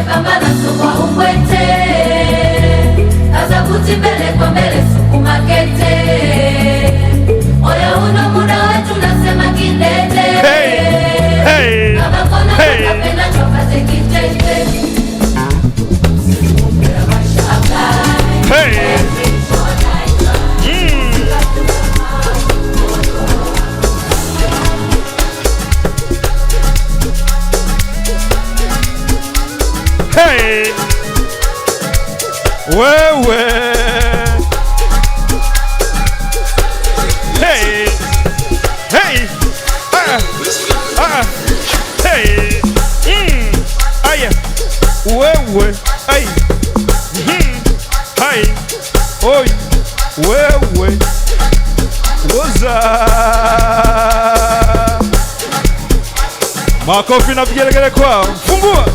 Tumepambana sukwa umbwete, kaza buti mbele kwa mbele, sukuma kete. Oya, uno muda wetu, nasema kidete. Hey, hey, Kama kona hey. Kapenda chapate kitete. Hey. Hey. Wewe. Hey. Hey. Ah. Ah. Hey. Aya. Wewe. Ay. Hai. Oi. Wewe. Woza. Makofi na vigelegele kwao. Fungua.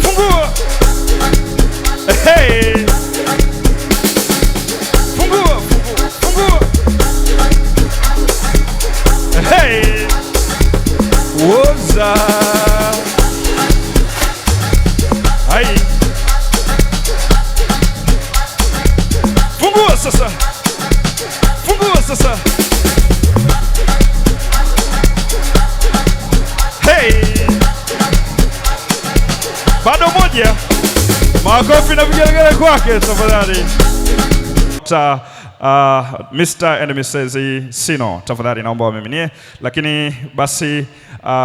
Fungua. Hey. Fungua, fungua, fungua. Hey. Woza. Hai. Fungua sasa. Fungua sasa. Hey. Bado moja. Makofi na vigelegele kwake tafadhali. Mr. and Mrs. Sino, tafadhali naomba wamiminie. Lakini basi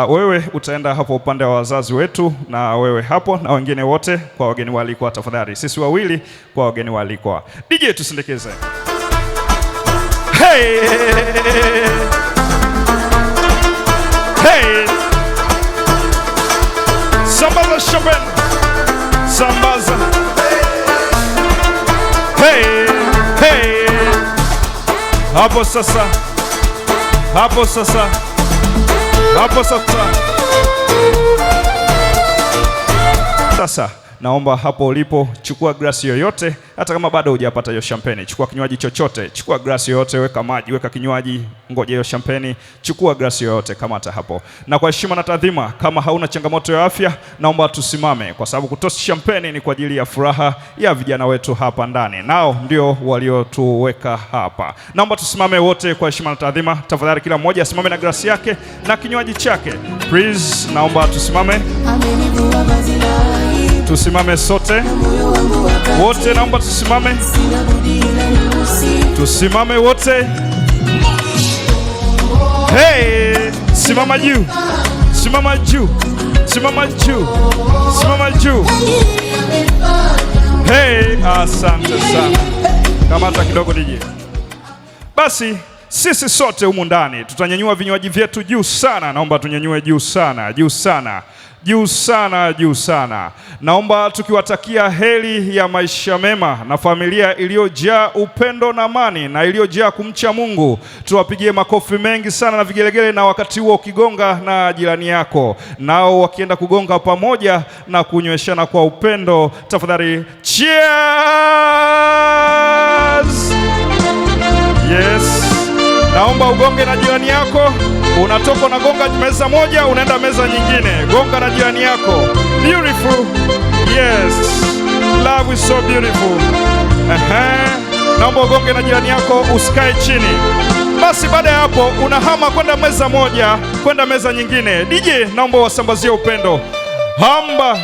wewe utaenda hapo upande wa wazazi wetu na wewe hapo na wengine wote kwa wageni waalikwa tafadhali. Sisi wawili kwa wageni waalikwa. DJ, tusindikize. Hey! Hey! Sambaza champagne. Sambaza. Hey! Hey! Hapo sasa. Hapo sasa. Hapo sasa. Sasa naomba hapo ulipo chukua glasi yoyote, hata kama bado hujapata hiyo champagne, chukua kinywaji chochote, chukua glasi yoyote, weka maji, weka kinywaji, ngoja hiyo champagne, chukua glasi yoyote, kamata hapo. Na kwa heshima na taadhima, kama hauna changamoto ya afya, naomba tusimame, kwa sababu kutoast champagne ni kwa ajili ya furaha ya vijana wetu hapa ndani, nao ndio waliotuweka hapa. Naomba tusimame wote kwa heshima na taadhima, tafadhali kila mmoja asimame na glasi yake na kinywaji chake. Please, naomba tusimame. Amenivua vazi la aibu, Tusimame sote moyo wangu wakati wote, naomba tusimame, sina budi ila nikusifu. Tusimame wote. Hey, simama juu, simama juu, simama juu, simama juu. Hey, asante sana. Kamata kidogo, DJ. Basi sisi sote humu ndani tutanyanyua vinywaji vyetu juu sana. Naomba tunyanyue juu sana, juu sana, juu sana, juu sana. Naomba tukiwatakia heri ya maisha mema na familia iliyojaa upendo na amani na iliyojaa kumcha Mungu. Tuwapigie makofi mengi sana na vigelegele, na wakati huo ukigonga na jirani yako, nao wakienda kugonga pamoja na kunyweshana kwa upendo, tafadhali cheers! Yes. Naomba ugonge na jirani yako. Unatoka unagonga meza moja, unaenda meza nyingine. Gonga na jirani yako. Beautiful. Yes. Love is so beautiful. Ehe. Naomba ugonge na jirani yako, usikae chini. Basi baada ya hapo unahama kwenda meza moja, kwenda meza nyingine. DJ, naomba wasambazie upendo. Hamba.